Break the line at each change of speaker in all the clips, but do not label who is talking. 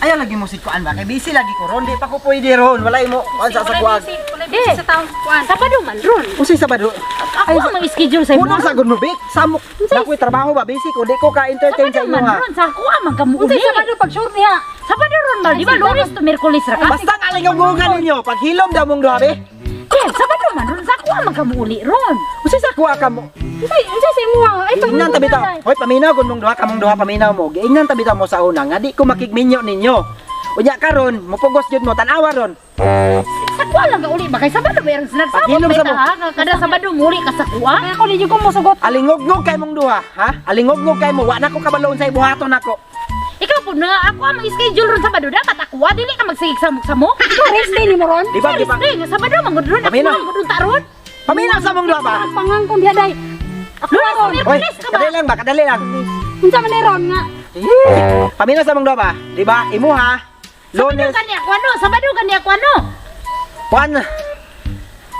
Ayaw lagi mo sikuan ba? Kay busy lagi ko ron. Di pa ko pwede ron. Walay mo. Kuan sa kuan.
Walay
Eh.
busy sa taong kuan.
Sabado man ron.
Unsay Sabado?
Ako ang mag-schedule sa imo.
Unang sagod mo, Bik. Samok. Nakoy trabaho ba? Busy ko. Di ko ka-entertain sa
Sabado
inyo
man
ha.
ron. Sa ako ang magkamuuli.
Unsay Sabado pag sure diha?
Sabado ron mal. Di ba Lunes to Miyerkules ra ka?
Basta ang alingaw-ngungan ninyo. Paghilom daw mong duha, be.
Eh, Sabado man ron. Sa ako ang magkamuuli ron.
Unsay sa kuha ka mo?
Unsay unsay sa imo? Ay
Ingnan tabi ta. Hoy, paminaw kun mong duha, kamong duha paminaw mo. Giingnan tabi ta mo sa una nga di ko makigminyo ninyo. Unya karon, mupugos jud mo tan-awa ron.
Sa kuha lang ka uli ba? Kay Sabado ba yung nagsabot
Paghilom
ba
sa mo.
ha? Kada Sabado muli ka sa kuha?
Ay ako di ko mosugot.
Alingogngog kay mong duha, ha? Alingogngog kay mo, wa na ko kabaloon sa ibuhaton nako.
Ikaw po na ako ang mag-schedule ron Sabado. Dapat ako ah, dili ka magsigig samok-samok.
Ikaw rest day nimo ron.
Di ba, di ba?
Di, nga Sabado man ron. Ako
Paminaw.
ang gudun ta ron.
Paminaw sa mong duha ba?
Pangangkon diha day. Ako
Lunes to
ron.
Hoy,
Miyerkules ka ba?
kadali lang ba? Kadali lang.
Unsa man ni ron nga?
Eh, paminaw sa mong duha ba? Di ba? Imuha.
Sabado
Lunes,
gani ako ano? Sabado gani ako ano?
kuan.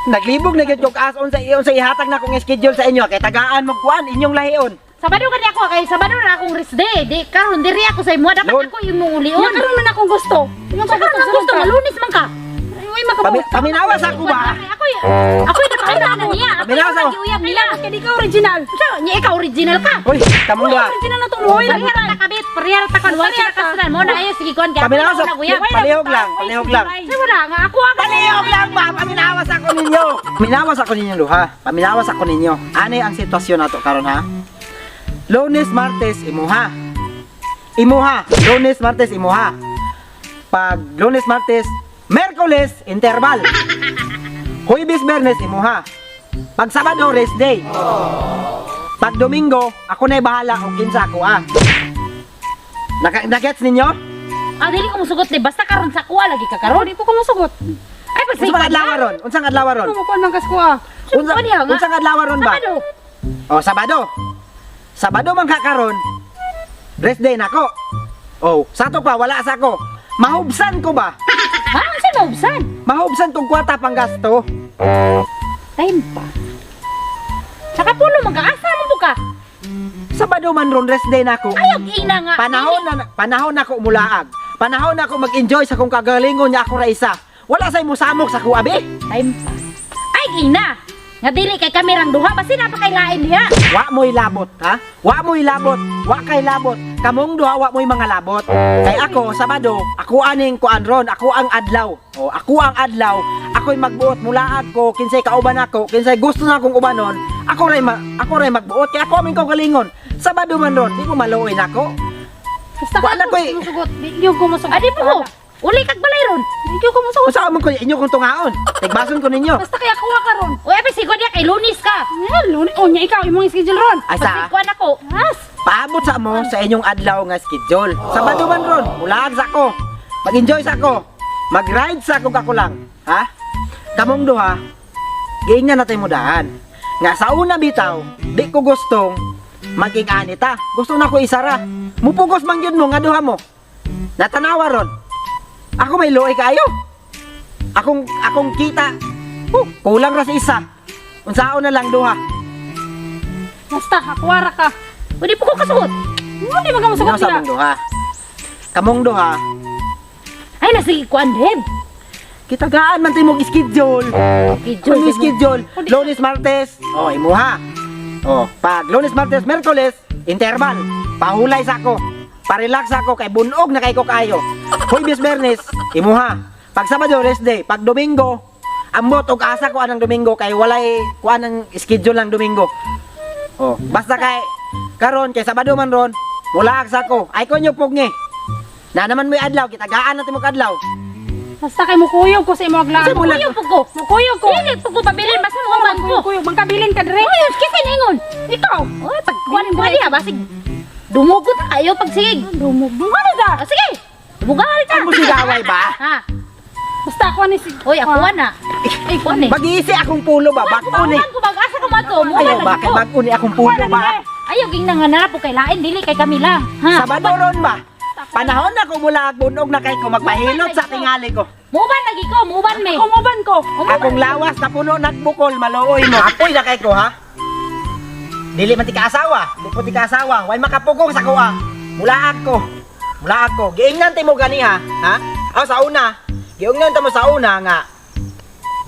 Naglibog na gyud kog as unsa unsa ihatag na kong schedule sa inyo kay tagaan mo kuan inyong lahion.
Sabado gani ako kay Sabado na akong rest day. Di karon diri ako sa imo. Dapat ako imong ulion.
Nya karon man akong gusto. Imong
Sa karon ang gusto nga Lunes man ka.
Ay makabot.
Paminawa sa ako ba?
Ako ako nakauna na niya. Ako
Paminaw sa ako.
uyab nila.
Kay di ka original.
Unsa nya ikaw original ka?
Hoy, kamong duha.
Original na tong buhay lang.
Parehara ta kabit, parehara ta kon wala ka kaslan mo na ayo sige kon kay.
Paminaw sa
na uyab.
palihog lang, palihog lang.
Sa wala nga ako ang
Palihog lang ba? Paminawas ako ninyo. Paminawas ako ninyo duha. Paminawas ako ninyo. Ani ang sitwasyon nato karon ha? Lunes, Martes, imuha. Imuha. Lunes, Martes, imuha. Pag Lunes, Martes, Merkules, interval. Huwebes, Bernes, imuha. Pag Sabado, rest day. Pag Domingo, ako na'y bahala kung kinsa ako ah. Naka, nagets ninyo?
Ah, dili ko musugot di basta karon sa kuha lagi ka karon.
Karon di po ko mosugot.
Ay pag
Unsang adlaw ron? Unsang adlaw ron?
Ano mo kuan man kas kuha?
Unsa,
Ano nga?
unsang adlaw ron ba?
Sabado.
Oh, Sabado. Sabado man ka karon. Rest day nako. Oh, sato pa wala sa ko. Mahubsan ko ba?
Ha, unsa maubsan?
Mahubsan kong kwarta pang gasto.
Time pa. Saka pulo magkaasa mo po ka.
Sabado man ron rest day nako.
Ayaw ina nga.
Panahon na panahon nako mulaag. Panahon nako mag-enjoy sa kong kagalingon niya ako ra isa. Wala say mosamok sa ko abi.
Time pa. Ay ina. Nga dili kay kami rang duha basin na pa kay lain diha.
Wa mo'y labot, ha? Wa mo'y labot. Wa kay labot. Kamong duha wa mo'y mga labot. Kay ako Sabado, ako aning kuan ron, ako ang adlaw. O, ako ang adlaw. Ako'y magbuot mulaag ko kinsay kauban ako, kinsay gusto na akong ubanon, ako ray magbuot kay ako aming kaugalingon. Sabado man ron, di ko maluoy nako.
Basta
Wala ko eh.
mosugot. Di gyud ko mosugot.
Adi po ko. Uli kag balay ron.
Di gyud ko mosugot.
Unsa man ko inyo kong tungaon? Tigbason ko ninyo.
Basta kay ako karon.
Uy, ay sigod diha kay Lunes ka.
Ya, lunes. Oh, nya ikaw imong schedule ron.
Ay sa
Pagkuan ako.
As.
paabot sa mo sa inyong adlaw nga schedule. Sabado man ron, mulaag sa ko. Mag-enjoy sa ko. Mag-ride sa ko kako lang, ha? Kamong duha, giingnan natin mo daan. Nga sa una bitaw, di ko gustong maging anita. Gusto na ko isara. Mupugos man yun mo nga duha mo. Natanawa ron. Ako may luoy kaayo. Akong akong kita. Kulang ra sa isa. Unsaon na lang duha.
Basta ako ra ka.
Uy, di po ko kasugot.
Mo di man ka mosugot
Minaw sa
diha.
mong duha. Kamong duha,
Ay nasige kuan Deb.
Kitagaan man tayo mong schedule.
Schedule.
Kung schedule, Lunes, Martes, oh, imuha. Oh, pag Lunes, Martes, Merkules, interval. Pahulay sa ako. Parelax ako kay bunog na kay ko kaayo. Huwebes, Bernes, imuha. Pag Sabado, rest day. Pag Domingo, ambot og asa ko anang Domingo kay walay kuan ang schedule ng Domingo. Oh, basta kay karon kay Sabado man ron, mulaag sa ako. Ay ko nyo pugngi. Na naman mo'y adlaw, kitagaan natin mo kadlaw.
Basta kay mukuyog ko sa imong aglaan.
Sa mula-
Kuyog po ko.
Mukuyog ko.
Dili po ko pabilin basta mo man ko.
Kuyog, mangkabilin ka dire.
Uy, kinsa ningon?
Ikaw.
Uy, pag kuan ko diha basig dumugot kayo pag sige.
Dumog. Ano da?
Ah, sige. Dumugal ka.
Ano mo sigaway ba?
Ha.
Basta ako ni si
Uy, ako na. Ay, kuan eh.
Mag-iisi akong pulo ba? Bag-o ni.
Kuan ko bag-asa ka mato. Mo
Ayaw ba? Kay bag-o ni akong pulo ba?
Ayaw ging nang nga po kay lain dili kay kami lang. Ha.
Sabado ron ba? Panahon na ko mula bunog na kay ko magpahilot sa tingali ko.
Muban lagi ko, muban me.
Kumuban ko.
Akong lawas na puno nagbukol maluoy mo. Apoy na kay ko ha. Dili man ti kaasawa, di po ti kaasawa, way makapugong sa kuha. Mulaag ko. Mula ako. Giingnan mo gani ha. Ha? Aw sa una. Giingnan ta mo sa una nga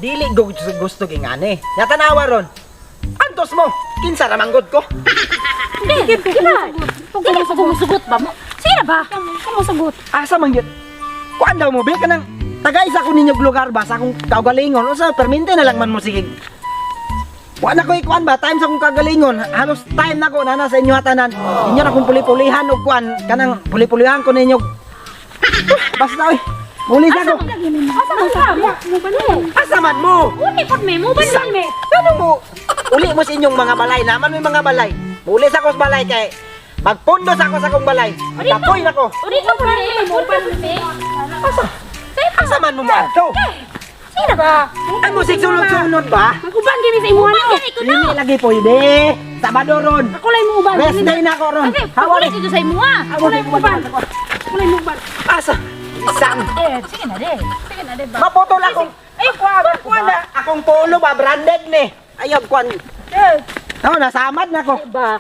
dili gusto gusto gingani. Natanawa ron. Antos mo. Kinsa ra manggod ko?
Hindi, di ba? Dili ko musugot ba mo? Sige na ba?
Kamu sagot.
Asa man gyud? Kuan daw mo be kanang tagay sa ko ninyog lugar ba sa akong kaugalingon unsa permente na lang man mo sige. Wa na ko ikuan ba time sa akong kagalingon halos time na ko nana sa inyo hatanan. Inyo na kong puli-pulihan og kuan kanang puli-pulihan ko ninyo. Basta oy. Muli sa ko.
Asa man sa mo? Mo ba ni?
Asa man mo?
Uni pod me, mo ba ni me?
Ano mo? Uli mo sa inyong mga balay. Naman may mga balay. Muli sa akong balay kay magpundo sa ako sa akong balay. Tapoy na ko.
O dito pod me, mo ba ni me?
Asa? Asa man mo moadto?
Sige na ba?
Ay mo sulod-sulod ba?
Mag-uban gini sa imo ano?
Gani ko
Dili
no.
lagi pwede. Sabado ron.
Ako lang mo uban.
Rest day na ako ron.
Okay,
Hawa
paguli
ni.
dito sa imo ah.
Hawa ni.
Uban. Ako lang mo uban.
Asa? Isang.
Eh, sige na de. Sige na de ba.
Maputol akong. Ay, kuan, kuan na. Akong polo ba branded ni. Ayaw kuan. No, nasamad na ko.
Ba.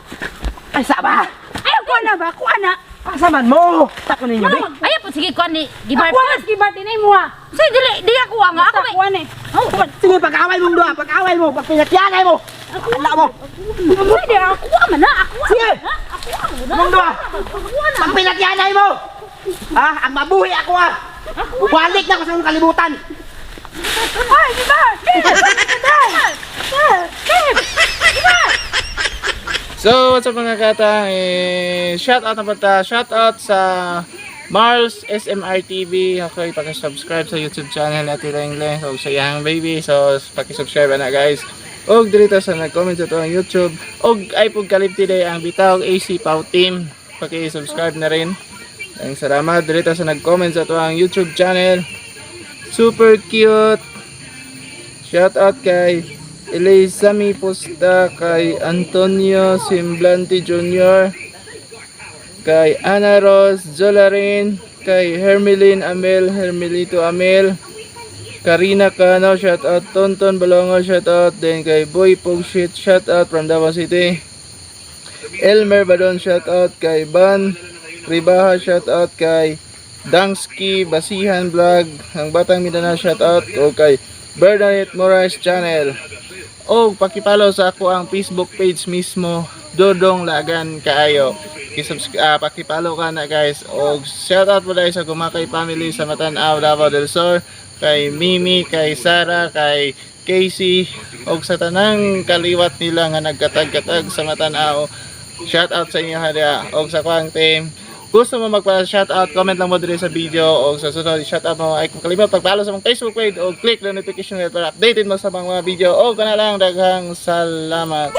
Ay, saba.
Ay, kuan na ba? Kuan na.
Asa man mo? Tako ninyo, be.
Ay po sige ko ni gibar.
Kuan na si Bart inay mo ha.
Sige dili di ako nga ako
Basta
may.
kuan eh.
Oh,
Sige, pag-away mong duha, pag-away mo, pag pinakyanay mo. Ala mo.
Pwede ako man na ako.
Sige.
Ako na.
Mong duha.
Ako na.
Pag pinakyanay mo. Ah, ang mabuhi ako ah. Balik na ako sa akong kalibutan.
Ay, di ba?
So, what's up mga kata? Eh, shout out na bata. Shout out sa Mars SMR TV. Okay, paki-subscribe sa YouTube channel natin Engle. So, sa iyang baby. So, paki-subscribe na guys. Og dito sa nag-comment sa tuwang YouTube. Og ay pug kalipti day ang Bitawg AC Pau Team. Paki-subscribe na rin. Ang salamat dito sa nag-comment sa tuwang YouTube channel. Super cute. Shout out kay Elizami Posta, kay Antonio Simblante Jr., kay Ana Rose Jolarin, kay Hermelin Amel, Hermelito Amel, Karina Cano, shout out Tonton Balongo, shout out then kay Boy Pogshit, shout out from Davao City. Elmer Badon, shout out kay Ban Ribaha, shout out kay Dangsky Basihan Vlog, ang Batang Mindanao, shout out o kay Bernadette Moraes Channel. O pakipalo sa ako ang Facebook page mismo, Dodong Lagan Kaayo. Pakipalo ka na guys. O shout out mo dahil sa Gumakay family sa Matanaw, Davao del Sur, kay Mimi, kay Sarah, kay Casey, og sa tanang kaliwat nila nga nagkatag-katag sa Matanaw. Shout out sa inyo hada og sa kuang team. Gusto mo magpa-shout out, comment lang mo diri sa video og sa sunod shout out mo ay kung kalimot pag-follow sa mong Facebook page o click the notification bell para updated mo sa mga video. Og kana lang, daghang salamat.